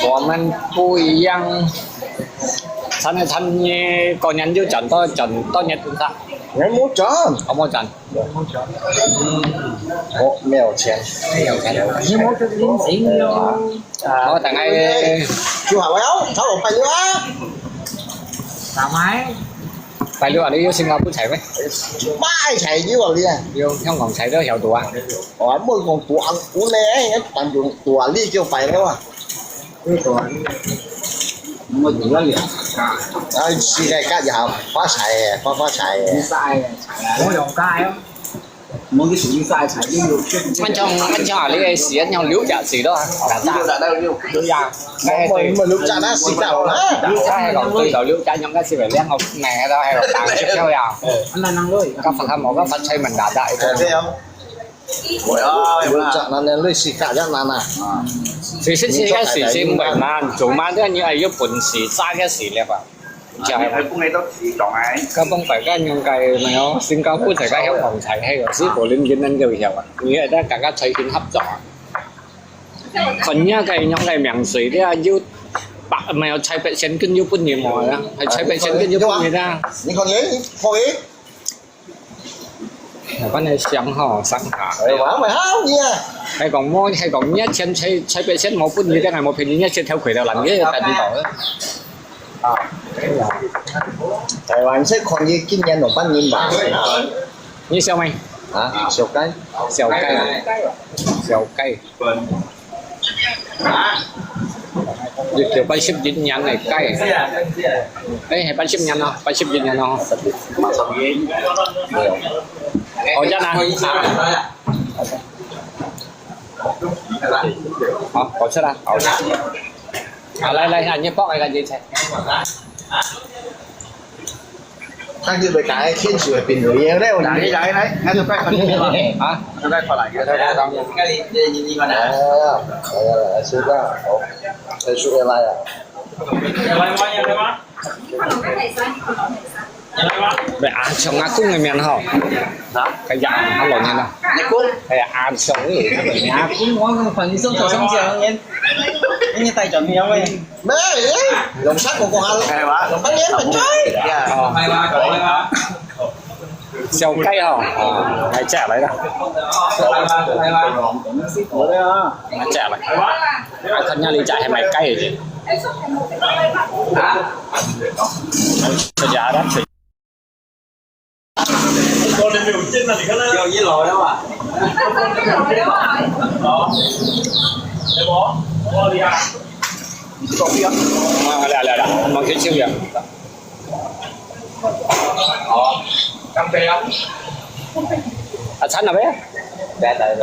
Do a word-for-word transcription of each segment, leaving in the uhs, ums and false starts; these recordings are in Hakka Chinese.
我们不一样，参一参呢，过年就赚多赚多一点啦。人冇赚，我冇赚。我没有钱，没有钱。你冇这个人情哟。啊，我等下，就好了，找我朋友啊。打麦。拜六啊，你有新加坡菜咩？买菜有啊，你啊。有香港菜都晓得啊。我冇讲多啊，我呢，哎，当中多啊，你就拜了啊。你多啊，你，我多啊，你啊。啊，是个，个也发财耶，发发财耶。你晒个菜啊，我用个哟。 無去屬於晒菜，你有，恁像，恁像啊，你个係恁像六隻字咯，六隻，六隻，哎，對，六隻那時到啦。六隻係講對到六隻，應該係兩個名咯，係講打出去啊。該發下無，該發財門大大，哎，對啊。哎呀，有啦。六隻那年類似加一難啊。其實這個事情毋難，做麼个你愛有本事，揸个事業啊。 就係，佢分你都自動哎。該幫大家用个，沒有，新加坡大家有講才係，有時過零零能夠曉啊。你係大家才去合作啊。看人家个用个名水的啊，有百，沒有，七百千跟有本事無啊？係七百千跟有本事啊。你看你，可以。 我幫你想吼，想下。哎，我還會好你啊。係講無，係講你一千七，七百千無本事，定係無便宜，一千頭虧了，人家等到了。啊，台灣係看你今年六百年吧。你小妹？啊，小雞。小雞。小雞。 一條八十一年个雞。哎，係八十年咯，八十一年咯。哦，真啊。好，好食啦，好食。好，來來，你剝一個這菜。 但係佢講天時會變熱咧，來來來，那就快快點吧。啊？那就快快來，那就快快來。哎呀，哎呀，來，收到，好，再收回來啊。喂，阿強阿公个面吼。啊？哎呀，阿老年啦。阿公？哎呀，阿強个。阿公，我講你送頭上節，你，你帶轉去啊喂。 咩？龍山嗰個啊，係嘛？龍山你咪追？哦。小雞哦，哦，來隻來啦。來隻來。啊，看下你隻係咪雞嚟？啊？出隻啦，出。 有一樓了嘛？哦，對不？哦，你看。啊，來來來，我們去抽煙。好，乾杯啊！啊，餐了沒？來來來。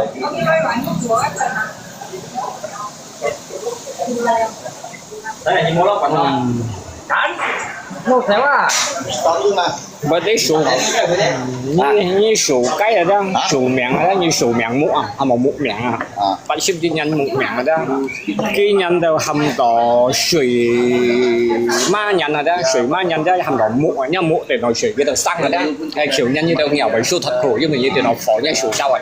哎，你莫老管他。嗯。看。弄什麼啊？當然啦。毋係你屬，你，你屬雞啊，這樣，屬命啊，你屬命木啊，啊，無木命啊。啊。八十一年木命啊，這樣。今年就喊到水馬年啊，這樣，水馬年這樣喊到木啊，因為木等到水，佢就生啊，這樣。哎，舊年佢就牛尾樹突破，因為佢等到火，佢屬狗啊。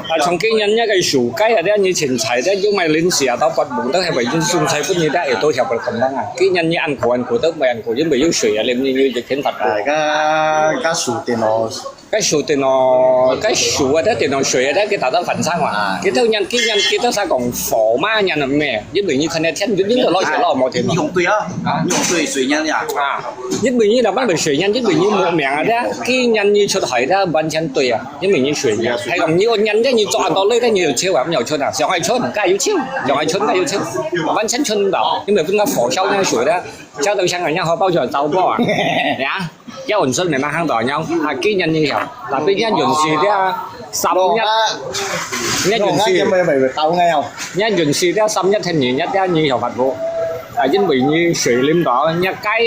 啊，從今年該個暑假啊，這你凊彩，這有買零食啊，到發夢都係為人送菜分你，這也都曉得可能啊。今年你恁苦恁苦都毋會恁苦，因為有水啊，你你就肯發啊。該該樹頂哦。該樹頂哦，該樹啊，這頂哦水啊，這佢打到反常嘛。佢都年今年佢都在講火馬年了咩？因為你看那天就你都老雪老無天嘛。你用對啊，啊？你用對水年呀。啊，因為你那班的水年，因為你無名啊，這今年你出海的完全對啊。 因為你水，係講你有年代你做到累了你有錢啊，沒有錢啊，想愛存，該有錢，想愛存，該有錢，完全存毋到，因為分佢火燒該水的，燒到香港人好包就找不到啊，呀，要穩存沒辦法到，然後啊，今年你曉，那邊人運勢的啊，三月，人運勢，人運勢的三月天二月的你曉發福，啊，因為你水淋到，你該，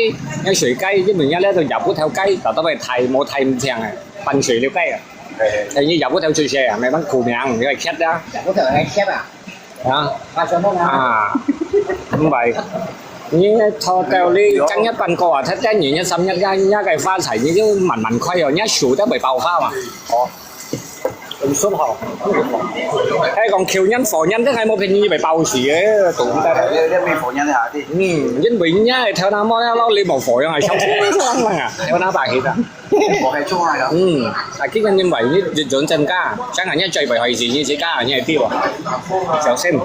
你水該，因為你那都也不條該，搞到會太無太唔聽啊，半水流該啊。 哎，你也不條水水啊，沒辦法苦命，你愛歇啊。也不條來歇啊。啊？發什麼呢？啊，毋係，你頭到你正一半個啊，他等你一三日，人家个花財，你就慢慢開哦，人家樹都會爆發嘛。哦。很順吼。還講舊年、火年，這還無便宜，一百八十个，懂得。你，你沒火年的啊，弟。嗯，因為人家頭那毛那老，你無火樣啊，小心啊，頭那把黑的。我還做啊。嗯，啊，今年因為你人增加，像人家最不好意思，你自家人家對吧？小心，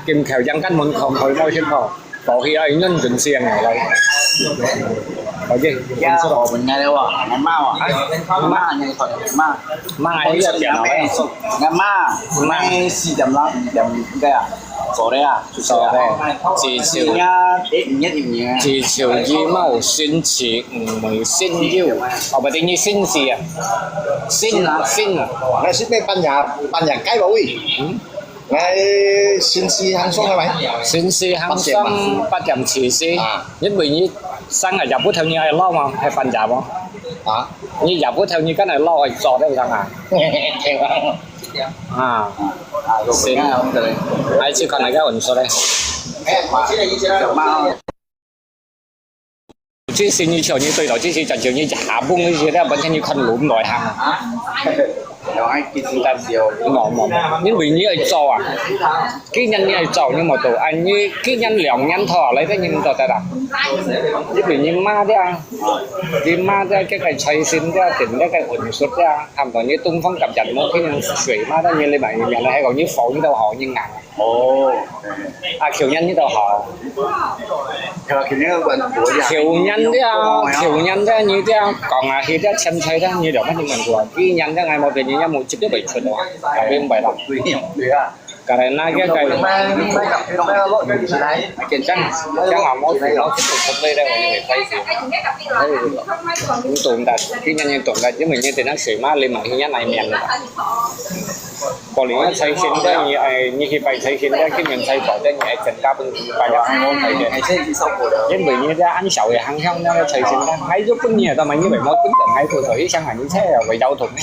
今口香跟門口開冒險吼。 過去啊，應該準時啊，來。OK，呀，我們來了哇，來罵哇，啊，罵你，罵，罵，哎呀，點啊，來罵，罵，四點啦，五點，對啊，走了呀，就是啊，走了，至少，你呀，哎，你呀，你呀，至少一毛星期五，每星期五，哦，不對，你星期啊，星啊，星啊，那是被半价，半价改了喂，嗯。 來，星期行送了沒？星期行送八點七十。啊。因為你上個月不頭你愛落嗎？還半價嗎？啊？你月不頭你跟來落，愛做得上啊？啊。啊，行。還去看那個運輸嘞。哎，我現在一直在罵。 最新一條你對到，最新一條你下崩一些，你本身你看路來行。啊？無無無，因為你愛做啊，今年你愛做，你無做，啊，你今年兩年頭來个你做得啦。因為你罵的啊，你罵的這個財神的，等這個運輸的啊，他們你東方甲甲木，今年水罵的你禮拜一年了，還有你火你都好，你硬。 哦，啊，舊年你都好。舊年个運過呀。舊年的啊，舊年的你這樣講啊，佢這前菜的你兩百零萬多，今年的俺無便宜，也無直接會出的，也明白了。對呀，對呀。剛才那個該，這樣，這樣啊，無事，無事，出來的，我就會開始。哎，你懂的，今年你懂的，因為你等下水嘛，你嘛，你也難免的。 過年个財神个，你，哎，你去拜財神个，今年財神个，你還增加分一百个，還安排个。因為你這恁少个行向，那個財神个，還有分你个，但係你為麼分人還多少？你想啊，你才為交通呢。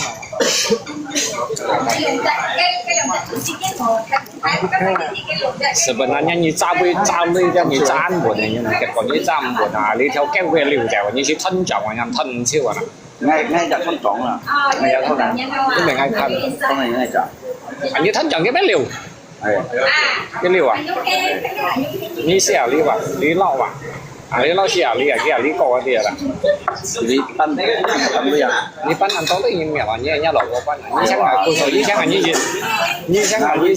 是不然，你炸杯炸杯个，你炸安穩个，你結果你炸安穩啊，你條狗个溜掉，你去吞獎啊，像吞球啊。 𠊎，𠊎也看中啊。𠊎也看啊。你們愛看。當然愛講。啊，你看中个咩溜？哎。个溜啊？你寫啊，你吧，你老啊？啊，你老寫啊，你啊，你啊，你講啊，你啊啦。你辦，辦不了。你辦很多个疫苗啊，你也要老婆办啊。你想啊，不是，你想啊，你，你想啊，你，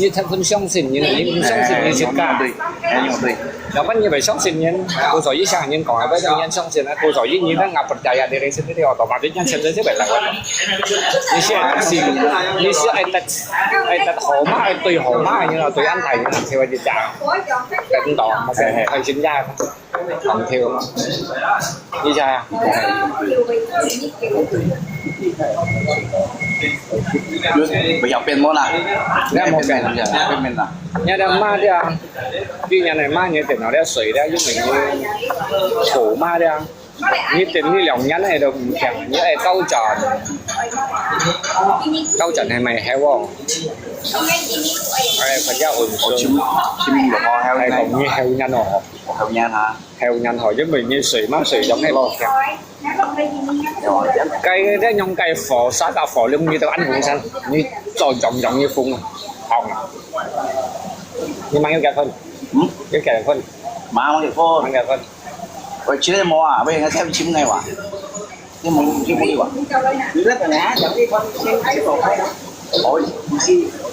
你他不相信你，你不相信你自家。哎，用对。 Laban ni bai相信人，故所以想人講，bai人相信啊，故所以你那ngapa percaya diri sendiri, otomatis人現在就bai lawan。你是愛信，你是愛得，愛得好嘛，愛對好嘛，你要對安排，你才會去講。等到，開心呀，講跳嘛。你想啊？不要變魔啦，不要變魔啦。你看嘛，對啊。 今年个嘛，你等到了水了，因為你土嘛了，你等你兩年个都毋行，你愛高漲，高漲係咪係哦？哎，反正我，我，哎，講你後年哦，後年哈，後年吼，因為你水嘛，水用个咯。 該，該用該火，啥个火，你都安紅山，你做種種你風啊，好啊。你買一個份，嗯？一個份，買一個份，買一個份。我今日無啊，我應該再尋个哇。你無，你無有啊？你這本來講，你講先開口開。哦，你是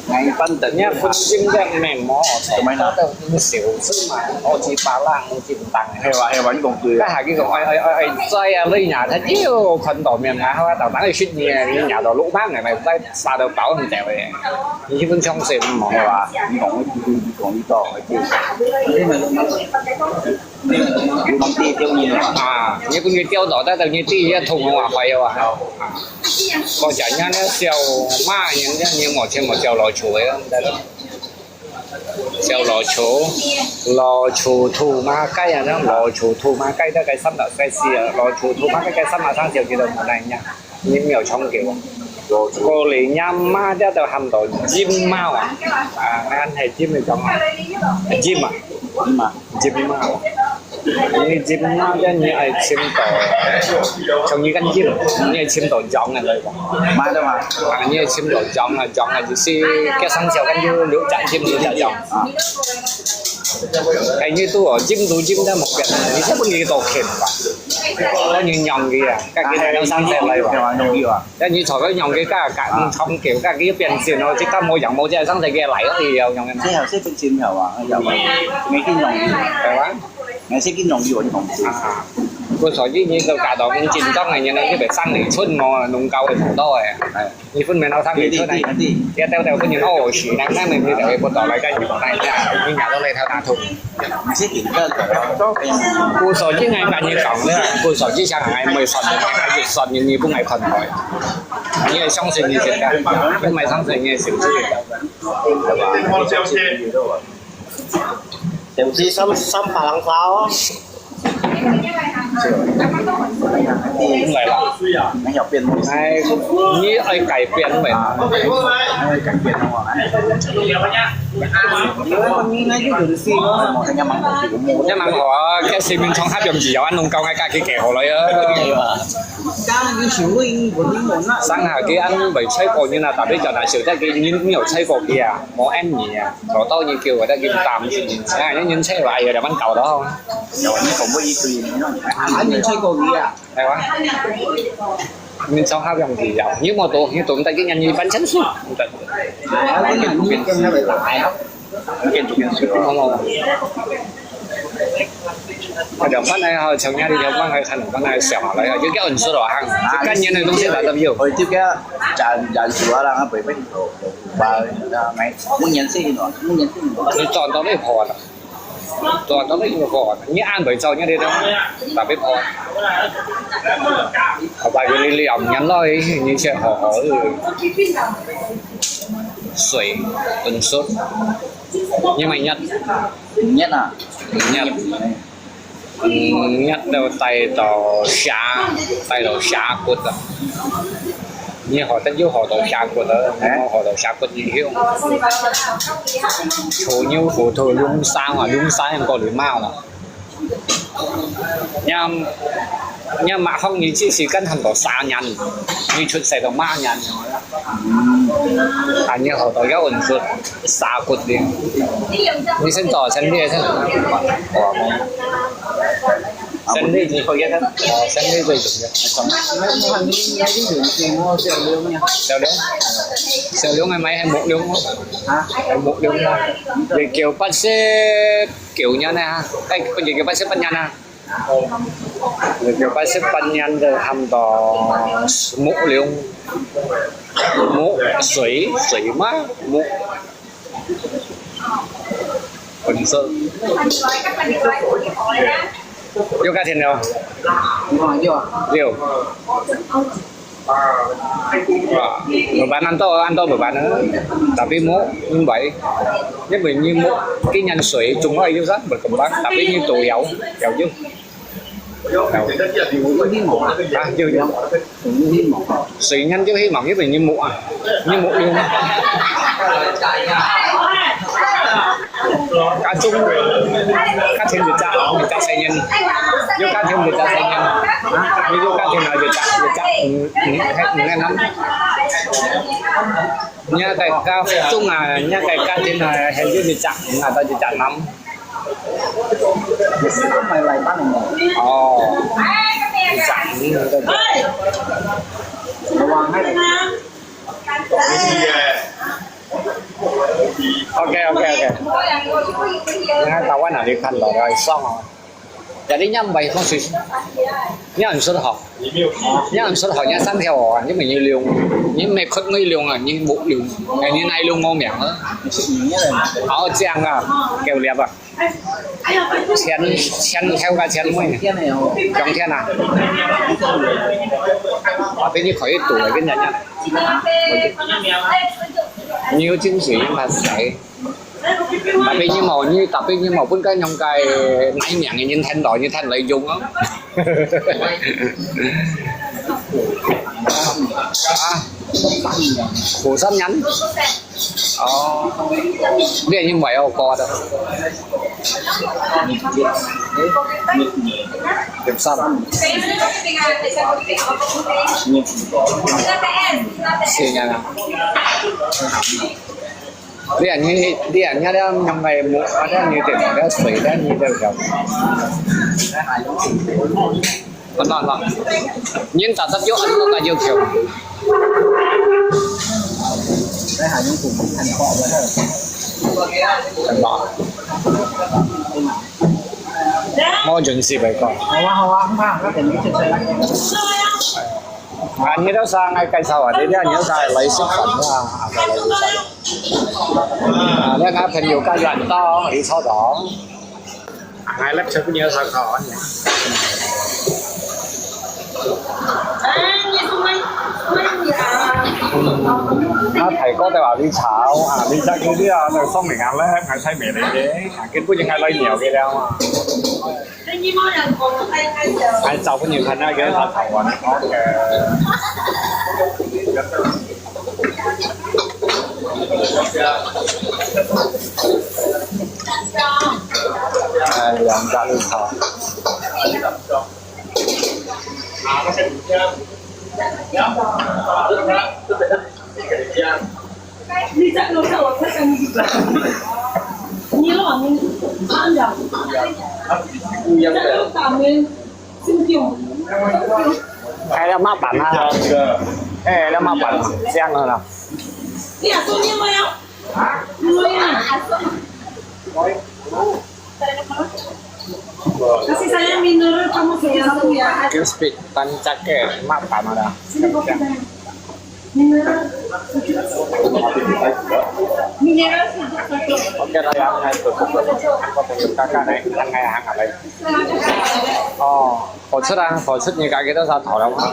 哪一班的？你看分心个咩？無，怎麼了？都小事嘛，我去巴拉，我去 係哇，係哇，你講對啊。該下佢講，哎，哎，哎，哎，在啊，你呀，他又看到面啊，好啊，當當係你啊，你呀，都路旁个，那在啥都搞唔到个，你基本上係毋好。係哇，你講，你講，你講，你講，你講，你講，你講，你講，啊，你分佢釣到，但係你第一通話壞啊。啊，我講人家小馬，人家你目前無交老球个，對吧？ 小老鼠，老鼠兔馬雞啊，老鼠兔馬雞都係三十歲啊，老鼠兔馬雞係三十三歲，其實無哪樣，你沒有長久啊。過年呀，馬這都喊到陰貓啊，啊，恁係陰个講啊，陰啊，陰啊，陰貓啊。你浸啊，你愛浸到，像你敢浸，你愛浸到烊个來講。嘛對嘛？啊，你愛浸到烊啊，烊啊，就是該生肖敢有六隻浸六隻烊。啊。哎，你都哦，浸都浸得目標，你這本你都看吧。那你養佢啊，該佢都生肖來吧。對啊，容易啊。那你坐个養佢，該該長久，該佢變性哦，這个無養無，這生肖佢來了，佢要養个。這好像是真好啊，要啊，每天容易。對吧？那些更容易，我就懂。啊，不錯，你你都搞到你緊張个，你那个生理春哦，弄搞个差不多哎。哎。 你分明老三年出來，對，對，對，對。也兜兜分人屙屎，人家明明就會不到來个，你講那一下，你拿到那條大腿。你是頂个，故所今日跟你講了，故所之前還沒算的，還有算的，你不愛看待。你也相信你自己，不愛相信你也相信。對吧？就是三三把人杀哦。 來了。哎，你愛改變未？啊，愛改變哦。也蠻好啊，該市面上合用自由，恁樣講，𠊎家己改好了呀。上下佢恁樣未吹過人啊，tapi就拿小姐佢，你，你有吹過佢啊？無恁樣啊。 老多人叫我在給你打，啊，人人吹吧，有點慢搞的哦。有，你恐怖一堆，你弄。啊，你吹過鱼啊？台灣。你找他不用去要，你莫多，你懂得给人家一般钱数。啊，你看你跟他们打呀。哦。我就翻來吼，像你這條翻來看，翻來想下來，就叫人說了哈，就看人的東西來的有。哦，就叫人，人說啦，不会被你说。 你賺到你破啦，賺到你破啦，你按佢做，你這種特別破。好吧，有你兩年了，你先好好的水分手，你每日，每日啊，每日。 嗯，一路帶到蛇，帶到蛇骨啊！你學得有學到蛇骨啊，你無學到蛇骨你曉。坐牛扶頭攏生啊，攏生過來貓啦。你，你馬上你只是跟很多蛇人，你出世到馬人樣啦。 啊，你學到要穩住蛇骨的。你先做生理先。哦，生理你好一點。哦，生理最重要。小龍，小龍个買係木龍哦。啊？係木龍哦。一九八十九年个哈，哎，一九八十八年啊。 一九八十八年个喊到木龍，木，水，水嘛，木，粉色。有價錢了？有啊，有啊。有。 啊，無辦恁多，恁多無辦啊。Tapi木，因為，因為你木，今年水種落去就係無咁辦，tapi你都要，要有。啊，有，有。水源就希望，因為你木啊，你木有嘛。 家中，家庭一隻，一隻細人，有家庭一隻細人，啊，你有家庭啊，一隻，一隻，嗯，嗯，係，嗯，係男。你个家中啊，你个家庭啊，係有一隻，嗯，啊，一隻男。哦，一隻，嗯，對，對。 OK，OK，OK。你看台灣哪裡看到的，很爽哦。Jadi你毋會講水，你很適合，你很適合，你三條哦，你沒有用，你沒空沒用啊，你無用，哎，你哪用無名啊？好，這樣啊，夠了吧？ 錢，錢，還有個錢咩？兩天啊？啊，分你可以賭了，跟人家。你有進水應該使。Tapi你無，你，tapi你無，分該用該，哪一名的人聽到，你聽來用啊。啊，五三年。哦，你已經買好過的。十三。是啊。你啊，你啊，你啊，你啊，你啊，你啊，水，你啊，你啊，你啊， 很難啦。人打雜就很難打要求。很難。我認識袂過。好啊，好啊，很好，那等你去吃。啊，你都上來介紹啊，你都上來食飯啊，啊，來食飯。啊，那個朋友介紹你到，你坐到。 𠊎laptop punya saka. 啊，大哥就話你炒，啊，你食佢啲啊，就送明啊咧，𠊎睇咩嚟嘅，啊，根本就係來聊嘅了嘛。𠊎找朋友看那個他炒完，OK。 哎，兩家一炒。哎，要麻烦啊。哎，要麻烦啊，這樣的啦。你也說你們要 Kasi saya mineral kamu sudah tahu ya. Crispy, tansake, makan ada. Mineral. Mineral sudah satu. Oke, raya, aku tunggu kakak naik, tengah yang apa? Oh, 好食啊，好食，你家己都啥討論啊？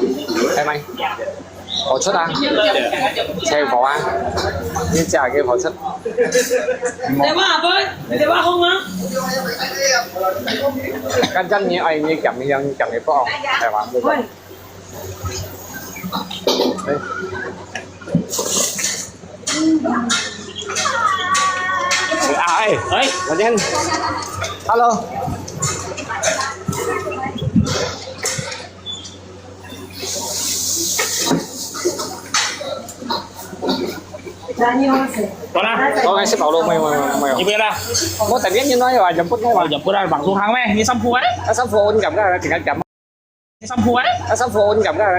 係咪？ 好食啊？細火啊？你食幾好食？電話啊，電話好嗎？剛剛你愛你講一樣，講一個，係嘛？喂。哎。啊，哎，哎。我先，Hello。好啦，我開始跑路，沒有，沒有，沒有。你不要啦。我等下你那有啊，jemput你嘛。Jemput lah, langsung hang meh. Ini sampu eh. Ah, sampu on jam kan, tinggal jam. Ini sampu eh. Ah, sampu on jam kan.